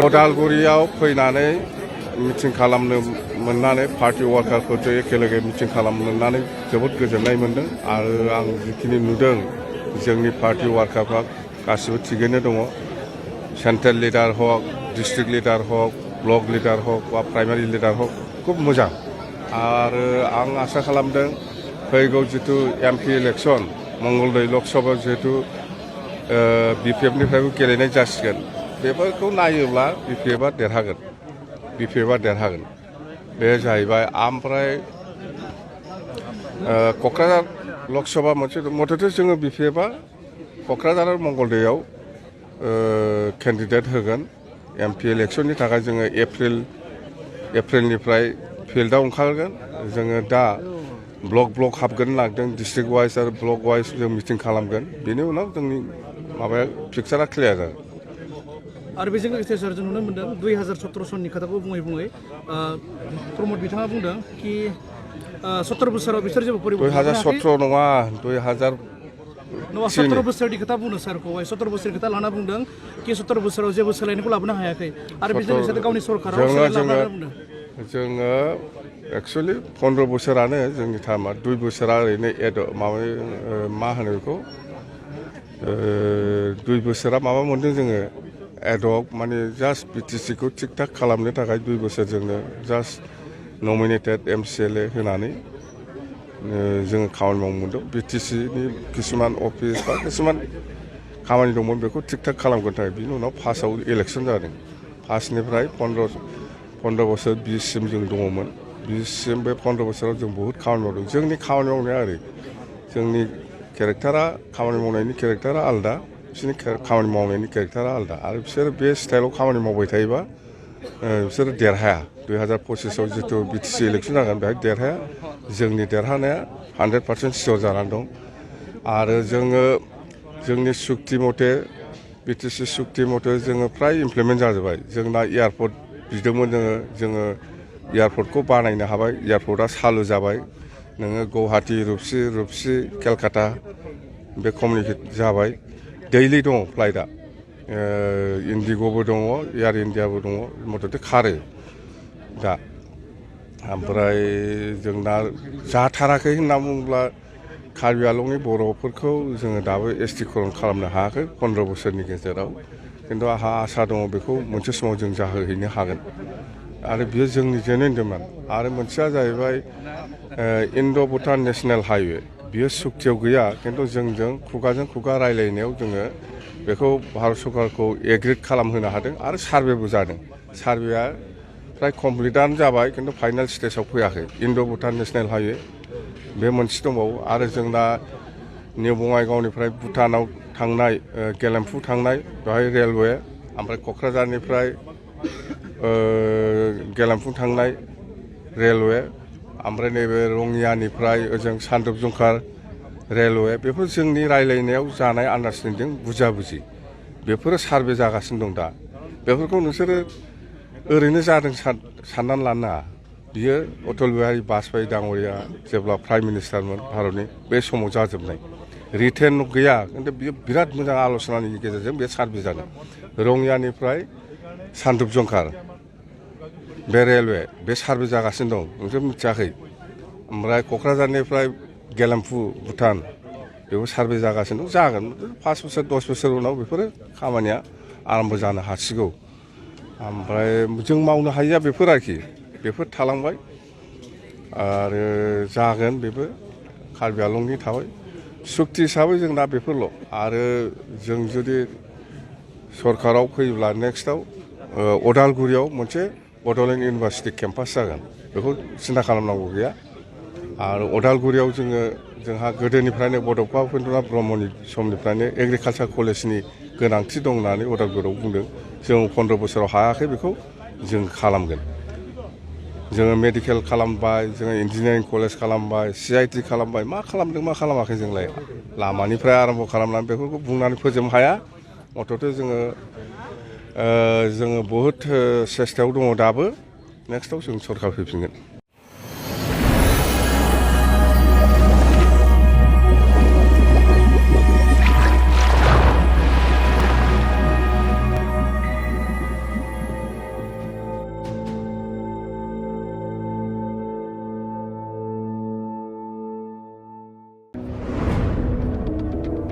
उदालगुरियाव फैनानै मिटिं खालामनो मोननानै पार्टी वार्कारफोरजों एखेलगे मिटिं खालामनो मोननानै जोबोद गोजोननाय मोन्दों आरो आं जिखिनि नुदों जोंनि पार्टी वार्कारफ्रा गासिबो थिगैनो दङ सेन्ट्रेल लिडार हक डिस्ट्रिक्ट लिडार हक ब्लक लिडार हक बा प्राइमारि लिडार हक खुब मोजां आरो आं आसा खालामदों फैगौ जितु एमपि इलेक्सन मंगलदै लकसभायाव जिहेतु बिपिएफनिफ्रायबो गेलेनाय जासिगोन बेफोरखौ नायोब्ला बिपिएफआ देरहागोन बे जाहैबाय ओमफ्राय क'क्राझार लकसभा मोनसे मथथे जोङो बिपिएफआ क'क्राझार आरो मंगलदैयाव केन्डिडेट होगोन एमपि इलेक्सननि थाखाय जोङो एप्रिलनिफ्राय फिल्डआव ओंखारगोन जोङो दा ब्लक हाबगोन नागिरदों डिस्ट्रिक्ट वाइज आरो ब्लक वाइज जों मिटिं खालामगोन बेनि उनाव जोंनि माबाया पिक्सारा क्लियार जागोन आरो बेजों लोगोसे सार जों नुनो मोन्दों 2017 सननि खोथाखौ बुङै प्रमद बिथाङा बुंदों कि 17 बोसोराव बिसोर जेबो परिबर्तन 2017 नङा 17 बोसोरनि खोथा बुंदों सारखौहाय 17 बोसोरनि खोथा लाना बुंदों कि 17 बोसोराव जेबो सोलायनायखौ लाबोनो हायाखै आरो बेजों लोगोसे गावनि सरकाराव जोङो एक्सुवेलि 15 बोसोरानो जोंनि टार्मा 2 बोसोरा ओरैनो मा होनो बेखौ 2 बोसोरा माबा मोन्दों जोङो एडहक माने जास्ट बिटिसिखौ थिग थाक खालामनो थाखाय 2 बोसोर जोंनो जास्ट नमिनेटेड एमसिएलए होनानै जोङो खामानि मावनो मोनदों बिटिसिनि किसुमान अफिस बा किसुमान खामानि दंमोन बेखौ थिग थाक खालामगोन थाखाय बिनि उनाव फार्स्टआव इलेक्सन जादों फार्स्टनिफ्राय 15 बोसोर 20 सिम जों दङमोन 20 सिम बे 15 बोसोराव जों बहुद खामानि मावदों जोंनि खामानि मावनाया ओरै जोंनि केरेक्टारा खामानि मावनायनि केरेक्टारा आलादा बिसोरनि खामानि मावनायनि केरेक्टारा आलादा आरो बिसोर बे स्टाइलाव खामानि मावबाय थायोबा बिसोर देरहाया 2025आव जितु बिटिसि इलेक्सन जागोन बेहाय देरहाया जोंनि देरहानाया 100% सियर जानानै दं आरो जोंनि सुक्ति मथे बिटिसि सुक्ति मथे जोङो फ्राय इमप्लिमेन्ट जाजोब्बाय जोंना एयारपर्ट बिदोंमोन जोङो एयारपर्टखौ बानायनो हाबाय एयारपर्टआ चालु जाबाय नोङो गुवाहाटी रुपसि केलकाता बे कमिउनिकेट जाबाय दैलि दङ फ्लाइटआ इन्डिग'बो दङ एयार इन्डियाबो दङ मथथे खारो दा ओमफ्राय जोंना जाथाराखै होनना बुङोब्ला कार्बि आंलंनि बर'फोरखौ जोङो दाबो एसटिकरन खालामनो हायाखै 15 बोसोरनि गेजेराव खिन्थु आंहा आसा दङ बेखौ मोनसे समाव जों जाहोहैनो हागोन आरो बियो जोंनि जेनुइन डिमान्ड आरो मोनसेया जाहैबाय इन्ड' भुटान नेशनेल हाइवे बियो सुक्तियाव गैया खिन्थु जोंजों खुगाजों खुगा रायलायनायाव जोङो बेखौ भारत सरकारखौ एग्रिड खालामहोनो हादों आरो सार्भेबो जादों सार्भेया फ्राय कमप्लिटआनो जाबाय खिन्थु फाइनाल स्टेजाव फैयाखै इन्ड' भुटान नेशनेल हाइवे बे मोनसे दंबावो आरो जोंना निउ बङाइगावनिफ्राय भुटानाव थांनाय गेलेमफु थांनाय बेवहाय रेलवे ओमफ्राय क'क्राझारनिफ्राय गेलेमफु थांनाय रेलवे ओमफ्राय नैबे रङियानिफ्राय ओजों सानदुब जंखार रेलवे बेफोर जोंनि रायलायनायाव जानाय आन्डारस्टेन्डिं बुझाबुझि बेफोरो सार्भे जागासिनो दं दा बेफोरखौ नोंसोरो ओरैनो जादों साननानै लानो नाङा बियो अटल बिहारि बाजपेयी दाङ'रिया जेब्ला प्राइम मिनिस्टारमोन भारतनि बे समाव जाजोबनाय रिटेन गैया खिन्थु बियो बिराद मोजां आल'सनानि गेजेरजों बे सार्भे जादों रङियानिफ्राय सानदुब जंखार बे रेलवे बे सार्भे जागासिनो दं नोंसोर मिथियाखै ओमफ्राय क'क्राझारनिफ्राय गेलेमफु भुटान बेबो सार्भे जागासिनो दं जागोन 5 बोसोर 10 बोसोर उनाव बेफोरो खामानिया आराम्भ जानो हासिगौ ओमफ्राय जों मावनो हायिया बेफोर आरोखि बेफोर थालांबाय आरो जागोन बेबो कार्बि आंलंनि थाबाय सुक्ति हिसाबै जों दा बेफोरल' आरो जों जुदि सरकाराव फैयोब्ला नेक्स्टआव उदालगुरियाव मोनसे बड'लेण्ड इउनिभार्सिटि केम्पास जागोन बेखौ सिन्था खालामनांगौ गैया आरो उदालगुरियाव जोंहा गोदोनिफ्रायनो बड'फा उपेन्द्रनाथ ब्रह्मनि समनिफ्रायनो एग्रिकालसार कलेजनि गोनांथि दं होननानै उदालगुरियाव बुंदों जों 15 बोसोराव हायाखै बेखौ जों खालामगोन जोङो मेडिकेल खालामबाय जोङो इन्जिनियारिं कलेज खालामबाय CIT खालामबाय मा खालामदों मा खालामाखै जोंलाय लामानिफ्राय आराम्भ खालामनानै बेफोरखौ बुंनानै फोजोबनो हाया मथथे जोङो बहुद सेस्तायाव दङ दाबो नेक्स्टआव जों सरकार फैफिनगोन